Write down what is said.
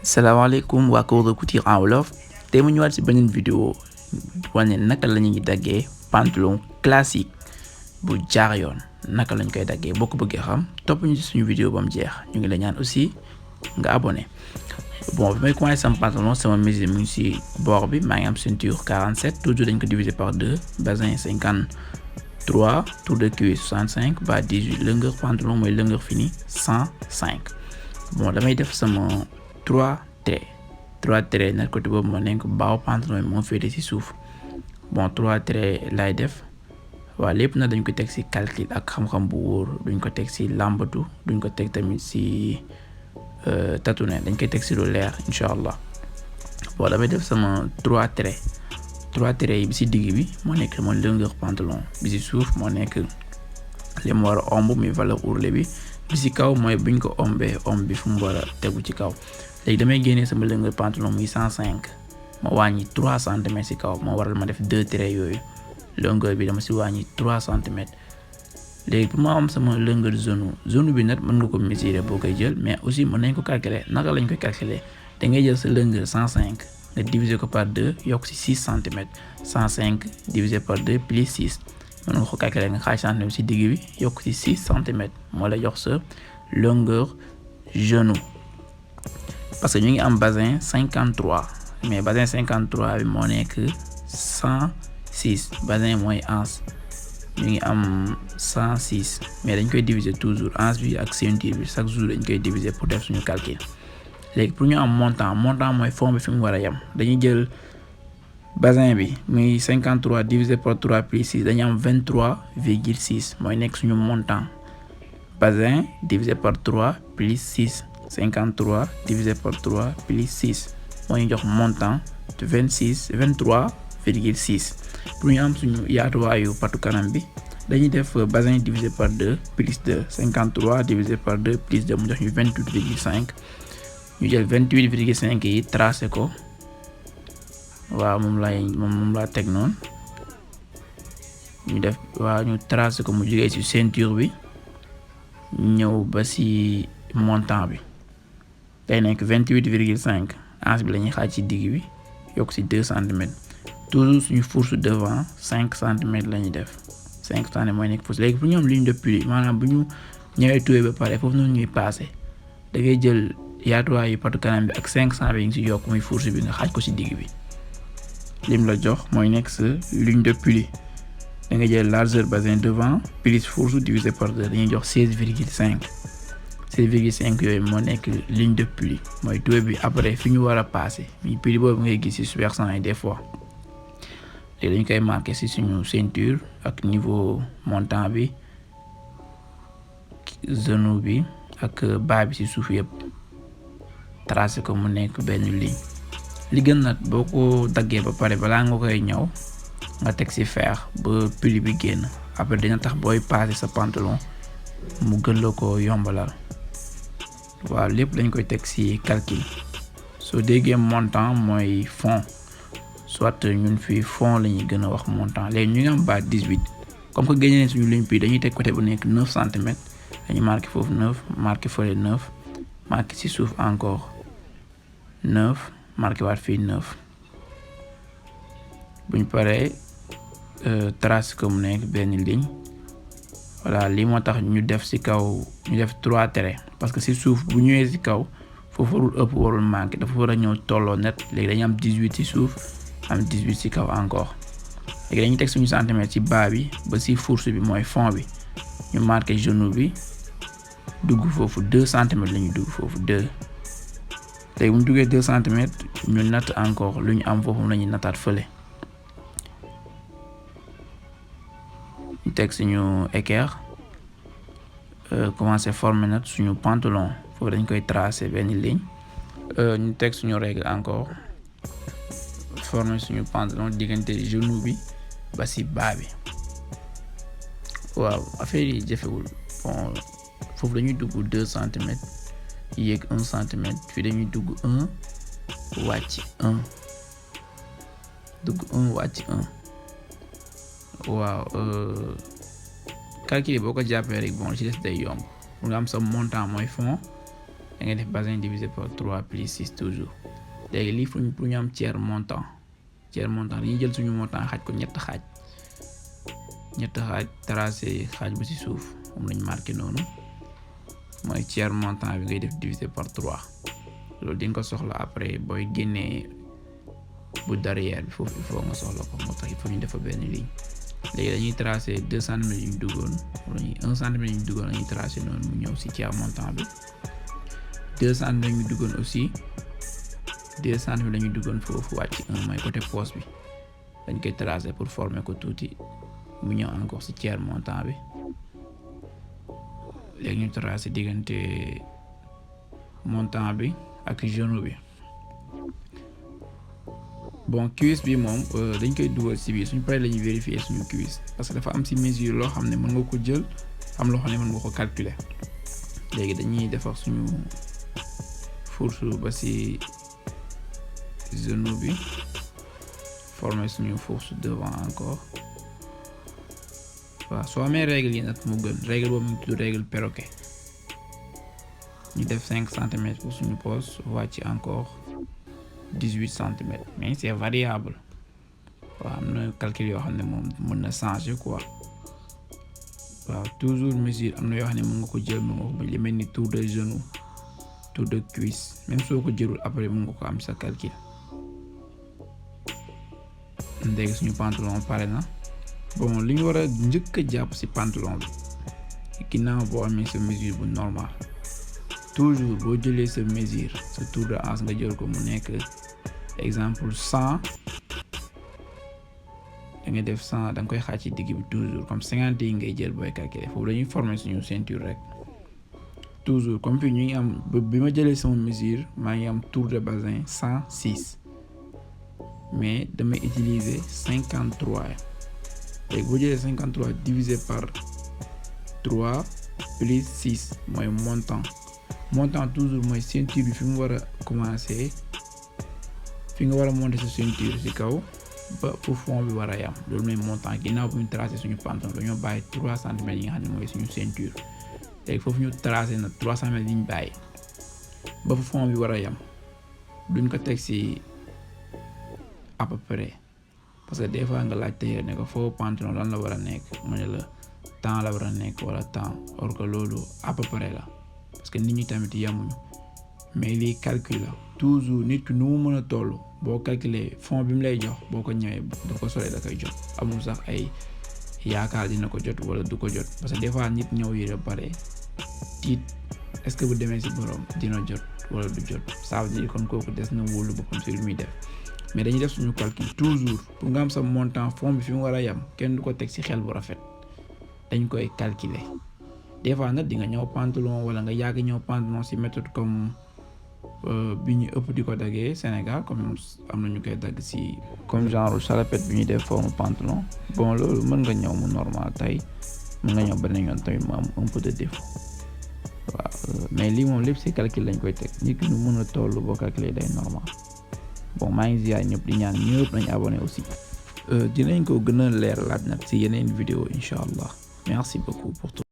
salaamaaleykum waa Cours de Couture en Wolof tey mu ñëwaat ci beneen vidéo wane naka la ñuy daggee pantalon classique bu jaar yoon naka lañ koy daggee boo ko bëggee xam topp ñu ci suñu vidéo ba mu jeex ñu ngi la ñaan aussi nga abonné. Bon bi may commencé sama pantalon sama mesure mu ngi ci bord bi maa ngi am ceinture 47 toujours dañ ko diviser par 2 bazin 53 tour de cuisse 65 bas 18 longueur pantalon mooy longueur fini 105. Bon damay def sama 3 traits nag côté boobu moo nekk baaw pantalon yi moo féete ci suuf. Bon 3 traits lay def waaw lépp nag dañ ko teg ci calcul ak xam-xam bu wóor duñ ko teg ci lambatu duñ ko teg tamit ci tatouné dañ koy teg ci lu leer incha allah. Bon damay def sama 3 traits yi bi ci digg bi moo nekk mon longueur pantalon bi ci suuf moo nekk li mu war a omb mi valeur ourlet bi ci kaw mooy buñ ko ombee omb bi fu mu war a tegu ci kaw. léegi damay génnee sama longueur pantalon muy 105 ma wàññi 3 cm ci kaw moo waral ma def 2 traits yooyu longueur bi dama ci wàññi 3 cm. léegi pour ma am sama longueur geuneu bi nag mën nga ko mesurer boo koy jël mais aussi mën nañ ko calculer naka lañ koy calculer da ngay jël sa longueur 105 nga diviser ko par 2 yokk ci 6 cm 105 divisé par 2 plus 6 mën nga ko calculer nga xaaj centimètre ci digg bi yokk ci 6 cm moo la jox sa longueur geuneu. parce que ñu ngi am bazin 53 mais bazin 53 bi moo nekk 106 bazin mooy anse ñu ngi am 106 mais dañ koy diviser toujours anse bi ak ceinture bi chaque jour dañ koy diviser pour def suñu calcul. léegi pour ñu am montant mooy fond bi fi mu war a yem dañuy jël bazin bi muy 53 divisé par 3 plus 6 dañu am 23,6 mooy nekk suñu montant bazin divisé par 3 plus 6. 53 divisé par 3 plus 6 moo ñu jox montant de 23,6. pour ñu am suñu yaatuwaayu patu kanam bi dañuy def bazin divisé par 2 plus 2 53 divisé par 2 plus 2 mu jox ñu 28,5 ñu jël 28,5 yi tracé ko waaw moom laa teg noonu ñu def waaw ñu tracé ko mu jógee ci ceinture bi ñëw ba ci montant bi. day nekk 28,5 anse bi la ñuy xaaj ci digg bi yokk ci 2 cm toujours suñu fourche devant 5 cm la ñuy def 5 cm mooy nekk fourche. léegi pour ñu am ligne de pli maanaam bu ñu ñëwee tuwee ba pare foofu noonu ñuy passé da ngay jël yaatuwaayu patu kanam bi ak 5 cm yi ngi ci yokk muy fourche bi nga xaaj ko ci digg bi lim la jox mooy nekk sa ligne de pli. da ngay jël largeur bazin devant plus fourche divisé par 2 dañuy jox 16,5 yooyu moo nekk ligne de pli mooy tuwe bi après fi ñu war a passé mi pli boobu ngay gis ci supersan yi des fois léegi dañ koy marqué ci suñu ceinture ak niveau montant bi genou bi ak bas bi ci suuf yëpp tracé ko mu nekk benn ligne. li gën nag boo ko daggee ba pare balaa nga koy ñëw nga teg ci fer ba pli bi génn après dina tax booy passé sa pantalon mu gën la ko yombalal. waaw lépp dañ koy teg ci calcul soo déggee montant mooy fond soit ñun fii fond la ñuy gën a wax montant. léegi ñu ngi am bas 18 comme que génnee suñu ligne bi dañuy teg côté bu nekk 9 cm dañuy marqué foofu 9 marqué fële 9 marqué ci suuf encore 9 marqué waat fii 9 buñ paree trace ko mu nekk benn ligne. voilà lii moo tax ñu def ci kaw ñu def 3 traits parce que ci suuf bu ñëwee ci kaw foofu warul ëpp warul manqué dafa war a ñëw tolloo net. léegi dañu am 18 ci suuf am 18 ci kaw encore. léegi dañuy teg suñu centimètre ci bas bi ba ci fourche bi mooy fond bi ñu marqué genou bi dugg foofu 2 centimètres la ñuy dugg foofu 2. léegi bu ñu duggee 2 centimètres ñu natt encore lu ñu am foofu la ñuy nattaat fële. ñu teg suñu équerre commencer former nag suñu pantalon foofu dañ koy tracer benn ligne. ñu teg suñu règle encore former suñu pantalon diggante genou bi ba ci bas bi. waaw affaire yi jafewul bon foofu dañuy dugg 2 centimètres yéeg 1 centimètre fii dañuy dugg 1 wàcc 1 dugg 1 wàcc 1. waaw calcul boo ko jàppee rek bon ci des day yomb pour nga am sa montant mooy fond da ngay def bassin divisé par 3 plus 6 toujours. léegi lii pour ñu am tiers montant dañuy jël suñu montant xaaj ko ñett xaaj tracé xaaj bu ci suuf moom lañ marqué noonu mooy tiers montant bi ngay def divisé par 3 loolu di nga ko soxla après booy génnee bu derrière bi foofu il faut nga soxla ko moo tax il faut ñu defa benn ligne. léegi dañuy tracé 2 cm yu ñu duggoon wala 1 cm yu ñu duggoon dañuy tracé noonu mu ñëw ci tiers montant bi 2 cm yu ñu duggoon aussi 2 cm la ñu duggoon foofu wàcc 1 mooy côté poste bi dañ koy tracé pour former ko tuuti mu ñëw encore ci tiers montant bi. léegi ñu tracé diggante montant bi ak genou bi. bon cuisse bi moom dañ koy dugal ci biir suñu paree la ñuy vérifier suñu cuisse parce que dafa am ci mesure loo xam ne mën nga ko jël am loo xam ne mën nga ko calculer. léegi dañuy defar suñu fourche ba ci genou bi former suñu fourche devant encore. waaw soo amee règle yi nag mu gën règle boobu mu ngi tudd règle perroquet. ñu def 5 cm pour suñu poste wàcc encore 18 cm mais c'est variable. waaw am na calcul yoo xam ne moom mën na changer quoi. waaw toujours mesure am na yoo xam ne mën nga ko jël mën nga ko li mel ni tour de genou tour de cuisse même soo ko jëlul après mën nga ko am sa calcul. léegi suñu pantalon pare na. bon li ñu war a njëkk a jàpp ci pantalon bi ginnaaw boo amee sa mesure bu normal toujours boo jëlee sa mesure sa tour de hanche nga jël ko mu nekk exemple 100 da ngay def 100 da nga koy xaaj ci digg bi toujours comme 50 yi ngay jël booy calculer foofu dañuy former suñu ceinture rek. toujours comme puis ñu ngi am bi ma jëlee sama mesure maa ngi am tour de bassin 106 mais damay utiliser 53. léegi boo jëlee 53 divisé par 3 plus 6 mooy montant toujours mooy ceinture bi fi mu war a commencer fi nga war a monter sa ceinture ci kaw ba fu fond bi war a yam loolu mooy montant ginnaaw bu ñu tracé suñu pantalon dañoo bàyyi 3 cm yi nga xam ne mooy suñu ceinture. léegi foofu ñu tracé na 3 cm yi ñu bàyyi ba fu fond bi war a yam duñ ko teg ci à peu près. parce que des fois nga laaj tailleur ne ko foo pantalon lan la war a nekk mu ne la temps la war a nekk wala temps or que loolu à peu près la parce que nit ñi tamit yemuñu mais lii calcul la toujours nit ki nu mu mën a toll boo calculer fond bi mu lay jox boo ko ñëwee da ko solee da koy jot amul sax ay yaakaar dina ko jot wala du ko jot parce que des fois nit ñëw yi ba pare tiit est-ce que bu demee ci borom dina jot wala du jot ça veut dire kon kooku des na wóolu boppam ci li muy def. mais dañuy def suñu calcul toujours pour nga am sa montant fond bi fi mu war a yam kenn du ko teg ci xel bu rafet dañ koy calculer. des fois nag di nga ñëw pantalon wala nga yàgg ñëw pantalon ci méthode comme bi ñu ëpp di ko daggee Sénégal comme am na ñu koy dagg ci comme genre salopette bi ñuy def forme pantalon. bon loolu mën nga ñëw mu normal tey mën nga ñëw beneen yoon tamit mu am un peu de défaut. waaw mais lii moom lépp ci calcul lañ koy teg nit ki ñu mën a toll boo calculer day normal. bon maa ngi ziar ñëpp di ñaan ñëpp nañ abonné aussi. dinañ ko gën a leeralaat nag ci yeneen vidéo incha allah merci beaucoup pour tout.